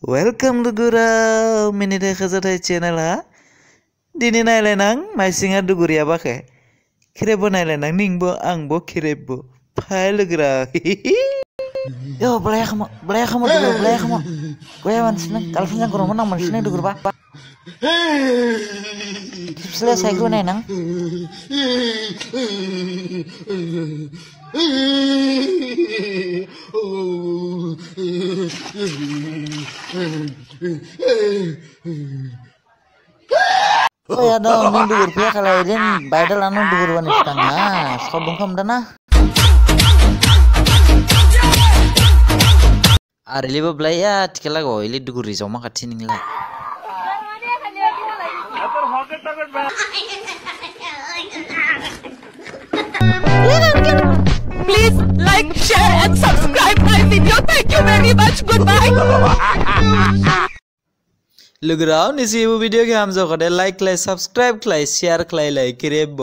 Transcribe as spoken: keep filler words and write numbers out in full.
Welcome lugurao, Minithai Khajathai channel ha. Dini nailainang, maisingha duguriyaba khe. Khripbo nailainang, ningbo, angbo, khripbo. Phai lugurao. Yo, belai khamo, belai khamo, dugur, belai khamo. Gua mansinang, girlfriend jang guruma nang mansinang dugurba. Sile saikru nainang. Oya dong, ning dugur phe khalai din, baidal anu dugur bani sitang na, sodung kham dana. Ar ili bo belai ya, thikhala go, ili dugur ri joma kha thining la. Please like, share and subscribe my video. Thank you very much. Goodbye. Lugurao nisi ebo video khe hamjaokhade like khlai, subscribe khlai, share khlai lai, khripbo.